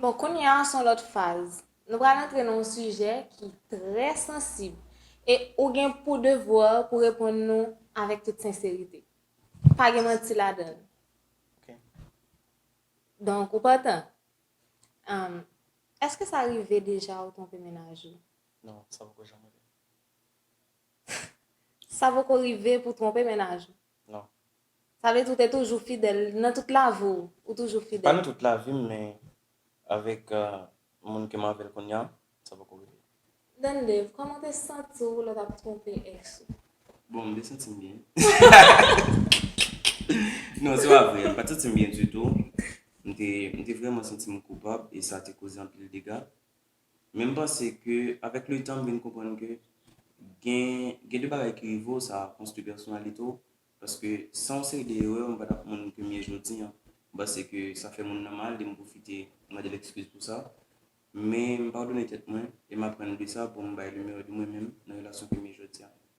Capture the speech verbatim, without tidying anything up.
Bon, kounye a se yon lòt faz. Nou pral antre nan yon sijè ki trè sansib. E ou gen pou devwa pou reponn nou avèk tout senserite. Pa gen manti ladan l. Ok. Donk, ou partan. Um, èske sa rive deja ou twonpe mennaj ou? Non, sa poko janm rive. Sa poko rive pou twonpe mennaj ou? Non. Sa vle di ou te toujou fidèl nan tout lavi w, ou toujou Pa fidèl? Nan tout lavi m, men avèk euh, moun ke m avè l kounye a, sa poko rive. Danlèv, kòman w te santi w lè w t ap twonpe ex ou? Bon, m te santi m byen. Non, se pa vre, m pa t santi m byen ditou. M te, m te vrèman santi m koupab e sa te koze anpil dega. Men m panse ke avèk le tan, m vin konprann ke gen, gen de bagay ki rive w, sa konstwi pèsonalite w. Paske san yon seri de erè, m pa t ap moun ke m ye jodi a. M panse ke sa fè moun nan mal, e m pwofite mande l ekskiz pou sa. Men m padone tèt mwen e m aprann de sa pou m bay le meilleur de mwen menm nan relasyon ke m